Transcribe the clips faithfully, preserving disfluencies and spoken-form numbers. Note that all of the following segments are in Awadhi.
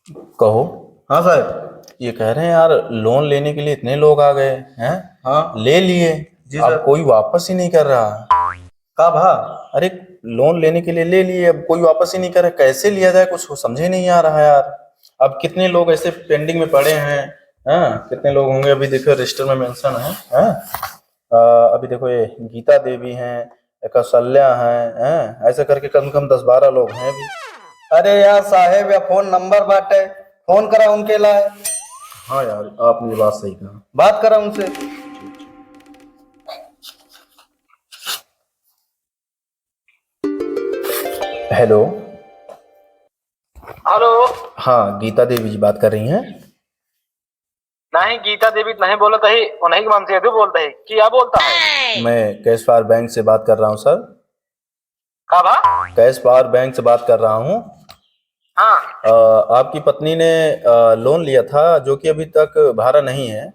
कहो। हाँ साहब। ये कह रहे हैं यार, लोन लेने के लिए इतने लोग आ गए हैं। हाँ। ले लिए, जी अब सर। कोई वापस ही नहीं कर रहा। का भा? अरे, लोन लेने के लिए ले लिए, अब कोई वापस ही नहीं कर रहा, कैसे लिया जाए, कुछ समझ ही नहीं आ रहा है यार। अब कितने लोग ऐसे पेंडिंग में पड़े हैं, हाँ, कितने लोग होंगे, अभी देखो रजिस्टर में मेंशन है, हाँ। अ, अभी देखो, ये गीता देवी हैं, कौशल्या हैं, हैं, ऐसे करके कम से कम दस बारह लोग हैं अभी। अरे यार साहेब, या फोन नंबर बाटे, फोन करा उनके लाए। हाँ यार, आपने ये बात सही कहा। बात करा उनसे। हेलो। हेलो। हाँ, गीता देवी जी बात कर रही हैं? नहीं, गीता देवी नहीं बोलत ही, उन्हीं के मन से यदि बोलत ही। क्या बोलता है? मैं कैश पावर बैंक से बात कर रहा हूँ सर। का भा? कैश पावर बैंक से बात कर रहा हूँ। हाँ। अ, आपकी पत्नी ने, अ, लोन लिया था जो कि अभी तक भरा नहीं है।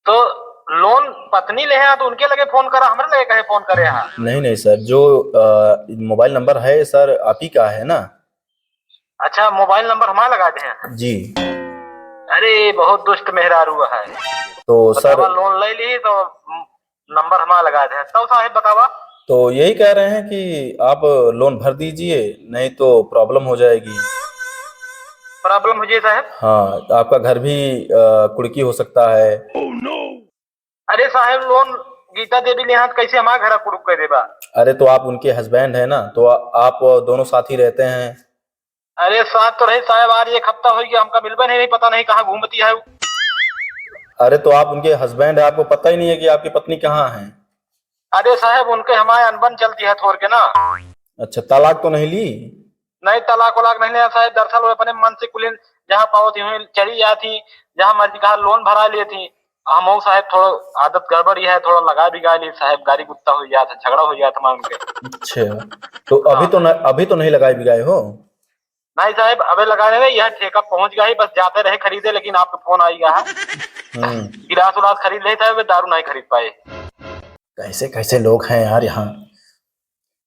तो लोन पत्नी ले है तो उनके लगे फोन करा, हमरे लगे कहे फोन करे हा? नहीं, नहीं सर, जो, अ, मोबाइल नंबर है सर, आप ही का है ना? अच्छा, मोबाइल नंबर हमारा लगा दे हैं? जी। अरे, बहुत दुष्ट मेहरारू है। तो सर बतावा, लोन ले ली तो नंबर हमारा लगा दे हैं। तो साहेब बतावा। तो यही कह रहे हैं कि आप लोन भर दीजिए, नहीं तो प्रॉब्लम हो जाएगी। प्रॉब्लम हो जाए साहेब? हाँ, आपका घर भी, अ, कुड़की हो सकता है। अरे साहेब, लोन गीता देवी ले हाथ कैसे हमारे घर कुड़ुक कर देबा? अरे तो आप उनके हस्बैंड हैं ना, तो आ-, आप दोनों साथ ही रहते हैं। अरे साथ तो रहे साहेब, आज एक हफ्ता हो गया हमका मिलबे नहीं, पता नहीं कहाँ घूमती है वो। अरे तो आप उनके हस्बैंड हैं, आपको पता ही नहीं है कि आपकी पत्नी कहाँ है। अरे साहेब, उनके हमारे अनबन चलती है थोड़ के ना। अच्छा, तलाक तो नहीं ली? नहीं, तलाक वलाक नहीं लिया साहेब, दरअसल वो अपने मन से कुलिन जहाँ पावत ही चली जाती, जहाँ मर्जी कहा लोन भरा लेती। हम साहेब थोड़ा आदत गड़बड़ ही है, थोड़ा लगा भी गा ली साहेब, गारी गुस्सा हो जाता, झगड़ा हो जाता मान के। अच्छा, तो अभी हाँ। तो न, अभी तो नहीं लगाए बिगाए हो? नहीं साहेब, अबे लगाए नहीं, यह ठेका पहुंच गया है, बस जाते रहे खरीदे, लेकिन आपका फोन आई गया है। हम्म। गिलास उलास खरीद ले साहेब, दारू नहीं खरीद पाए। कैसे कैसे लोग हैं यार यहाँ।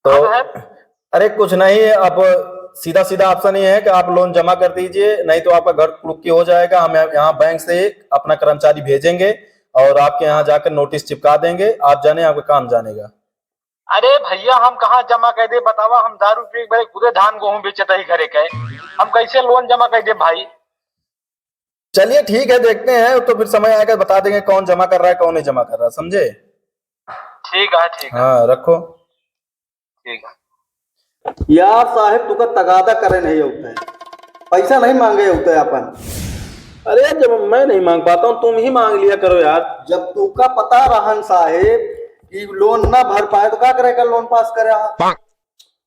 तो हाँ साहब। अरे कुछ नहीं, अब सीधा सीधा ऑप्शन ये है कि आप लोन जमा कर दीजिए, नहीं तो आपका घर कुड़ुक्की हो जाएगा। हम यहाँ, यहाँ बैंक से एक अपना कर्मचारी भेजेंगे और आपके यहाँ जाकर नोटिस चिपका देंगे, आप जाने आपका काम जानेगा। अरे भैया, हम कहाँ जमा कर दे बतावा, हम दारू पी के खुदे धान गेहूं बेचत ही घरे के, हम कैसे लोन जमा कर दे भाई? चलिए ठीक है, देखते हैं, तो फिर समय आएगा बता देंगे कौन जमा कर रहा है, कौन नहीं जमा कर रहा, समझे? ठीक है, ठीक है। हाँ, रखो। ठीक है। यार साहेब, तुका तगादा करे नहीं होता है, पैसा नहीं मांगे होता है अपन। अरे, जब मैं नहीं मांग पाता हूँ, तुम ही मांग लिया करो यार। जब तुका पता रहन साहेब कि लोन ना भर पाए, तो का करेगा, लोन पास करे?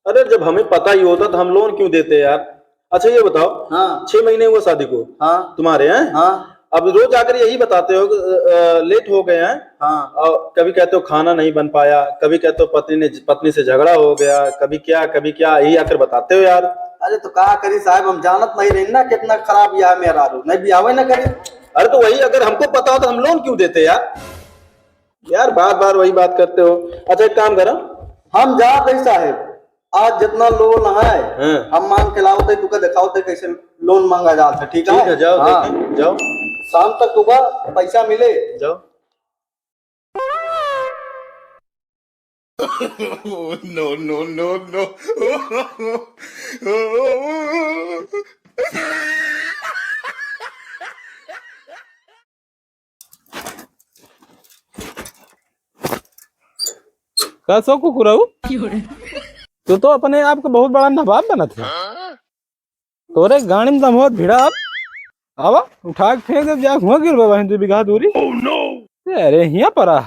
अरे, जब हमें पता ही होता तो हम लोन क्यों देते यार? अच्छा, ये बताओ, हाँ। छह महीने हुए शादी को, हाँ। तुम्हारे हैं? हाँ। अब रोज आकर यही बताते हो, अ, अ, लेट हो गए हैं। हाँ। और कभी कहते हो खाना नहीं बन पाया, कभी कहते हो पत्नी ने, पत्नी से झगड़ा हो गया, कभी क्या, कभी क्या, यही आकर बताते हो यार। अरे, तो का करी साहेब, हम जानत नहीं रही ना कितना खराब यह मेहरारू, नहीं बियाहे ना करी। अरे, तो वही अगर हमको पता होता तो हम लोन क्यों देते यार? यार, बार बार वही बात करते हो। अच्छा, एक काम करो। हम जात है साहेब, आज जितना लोन है, हाँ। हम मांग के लावत है, तुका दिखावत है कैसे लोन मांगा जात है, ठीक है? ठीक है, जाओ, हाँ। देखें, जाओ। शाम तक तुका पैसा मिले। जाओ। No, no, no, no। का सो कुकुराऊ? तू तो अपने आप को बहुत बड़ा नवाब बनत है। तोरे गाड़ी में दम होत भिड़ा अब। आवा, उठा के फेंक दे, जा हुआ गिरबा वहीं दो बीघा दूरी। अरे, हियाँ पर आ।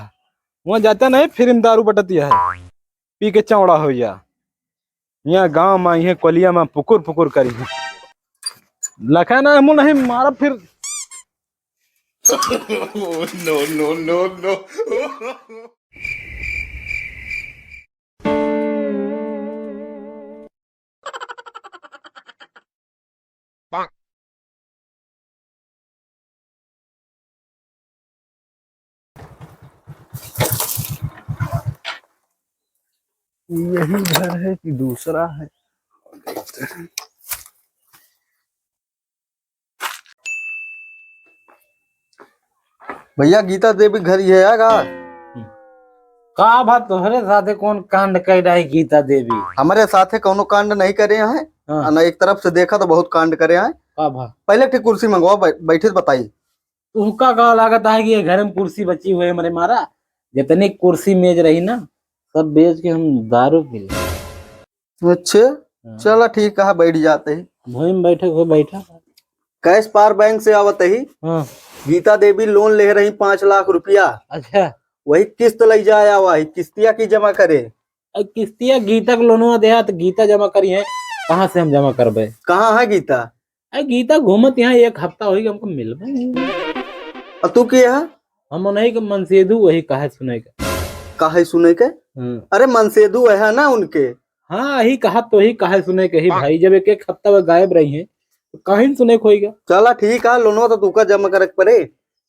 वहाँ जाता नहीं, फिर दारू बटतिया है। पी के चौड़ा हो जा। यहाँ गाँव में, यहाँ कोलिया में पुकुर पुकुर करी है। लखा ना, हमू नहीं मारब फिर। No, no, no, no। यही घर है कि दूसरा है? भैया, गीता देवी घर ही है का? हम्म। का भा, तोहरे साथे कौन कांड कर रही गीता देवी? हमरे साथे कौनो कांड नहीं करे हैं। हाँ। आ ना, एक तरफ से देखा तो बहुत कांड करे हैं। का भा? पहले एक ठे कुर्सी मंगवाओ, बै-, बैठे तो बताई। तुहका का लागत है कि ये घर में कुर्सी बची हुई है? मरे मारा, जितनी कुर्सी मेज रही ना, सब बेच के हम दारू पी ले। अच्छा, हाँ। चला ठीक है, बैठ जाते ही। भूमि में बैठे हो, बैठा। कैश पार बैंक से आवत ही। हाँ। गीता देवी लोन ले रही पाँच लाख रुपया। अच्छा। वही किस्त ले जाए आवा ही, किस्तिया की जमा करे। अब किस्तिया गीता के लोनवा देहा तो गीता जमा करी है, कहाँ से हम जमा करबे? कहाँ है गीता? अरे गीता घूमत यहाँ एक हफ्ता होई, हमको मिलबे नहीं। और तू के है? हम उन्हीं के मनसेधु, वही कहे सुने के। कहे सुने के? हम्म। अरे मनसेधु है ना उनके? हाँ, यही कहा तो ही कहे सुने के ही भाई, जब एक एक हफ्ता वो गायब रही है तो कहीं सुने के होइगा। चला ठीक है, लोनवा तो तुका जमा करे के पड़े।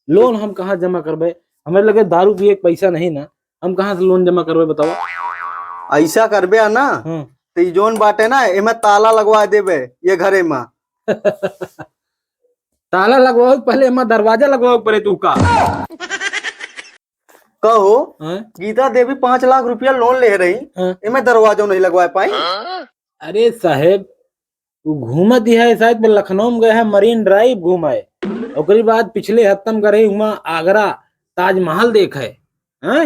लोन हम कहाँ जमा करबे? हमारे लगे दारू पिए के पैसा नहीं ना, हम कहाँ से लोन जमा करबे बताओ? ऐसा करबे है ना, हम्म। तो ई जोन बाटे ना, एमे ताला लगवा देबे ये घरे में। ताला लगवाओ, पहले एमा दरवाजा लगवाओ पड़े तू का। कहो, हाँ? गीता देवी पाँच लाख रुपया लोन ले रही, हाँ। एमे दरवाजो नहीं लगवा पाई। अरे साहेब, वो घूमत ही है, शायद वो लखनऊ में गए हैं, मरीन ड्राइव घूमे। ओकरी बाद पिछले हफ्ता में गए हुआ आगरा ताजमहल देखे, हैं?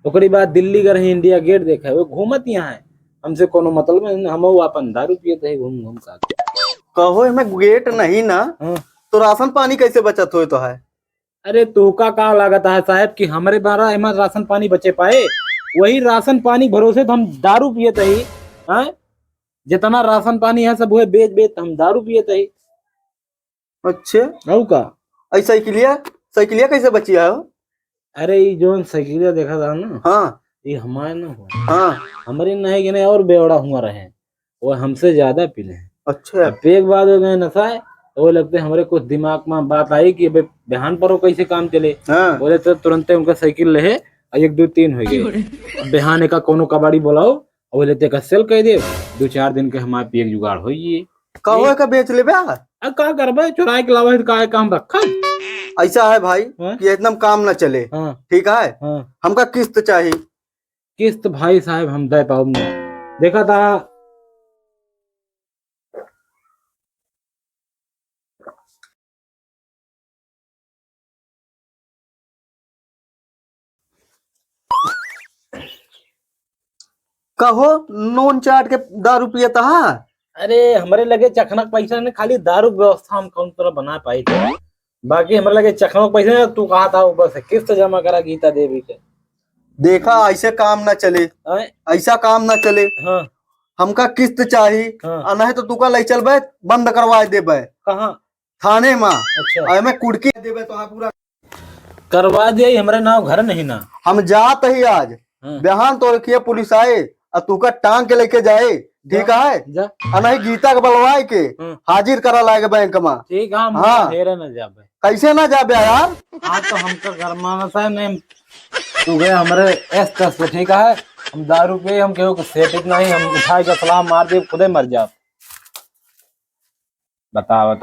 ओकरी बाद दिल्ली गए हैं, इंडिया गेट देखे। वो घूमत यहाँ है, हमसे कोनो मतलब नहीं, हम वो अपन दारू पियत है घूम घूम का। कहो, एमे गेट नहीं ना, हाँ। तो राशन पानी कैसे बचत होए तो है? अरे, तोहका का लागत है साहेब कि हमरे बारा एमा राशन पानी बचे पाए? वही राशन पानी भरोसे तो हम दारू पियत ही, हैं? जितना राशन पानी है सब वह बेच बेच हम दारू पियत ही। अच्छे। और का? ऐ साइकिलिया, साइकिलिया कैसे बची है हो? अरे, ई जोन साइकिलिया देखा था ना? हाँ। ई हमारे ना हुआ। हाँ। हमरे नहीं गिने और बेवड़ा हुआ रहे। वो हमसे ज्यादा पी ले। अच्छा। अब पेग बाद हो गए नशा है, तो वो लगते हमरे कुछ दिमाग में बात आई कि अबे बिहान पर वो कैसे काम चले। हाँ। बोले तो तुरंते उनका साइकिल ले है, और एक दो तीन हो गए। अब बिहान एका कोनो कबाड़ी बोलाओ, और बोले ते का सेल कह दे, दो चार दिन के हमारे पेग जुगाड़ हो ये। कहो ए- का बेच लेबे? आ का करबे, चुराए के लावे तो काहे काम रखा? ऐसा है भाई हाँ? कि एकदम काम ना चले। हाँ। ठीक है? हाँ। हमका किस्त चाहिए। किस्त भाई साहब हम दे पाउब ना। देखा था। कहो, नून चाट के दारू पियत हा? अरे, हमरे लगे चखना के पैसा नहीं, खाली दारू के व्यवस्था हम कौन तरह बना पाई थे। बाकी हमरे लगे चखना के पैसा नहीं, तू कहा था वो बस किस्त जमा करा गीता देवी के। देखा, ऐसे काम ना चले, हैं? ऐसा काम ना चले। हाँ। हमका किस्त चाही, हाँ। आ नहीं तो तुका ले चलबे, बंद करवा देबे। कहाँ? थाने में। अच्छा। आ एमे कुड़की देबे तो हाँ पूरा। करवा दे, हमरे नाव घर नहीं ना। हम जात ही आज। हाँ। बिहान तो रखिए पुलिस आए, आ तुका टांग के लेके जाए, ठीक जा, है? जा। आ नहीं गीता के बलवाए के हाँ। हाजिर करा लागे बैंक में। ठीक है, हम हाँ। हेरे न जाबे। कैसे ना जाबे यार? हाँ, तो हमका घर मानस है नहीं, तू गए हमरे एस तस पे, ठीक है? हम दारू पिए, हम केहू के सेटिक नहीं, हम उठाए के सलाह मार दे, खुदे मर जाब। बता, बता।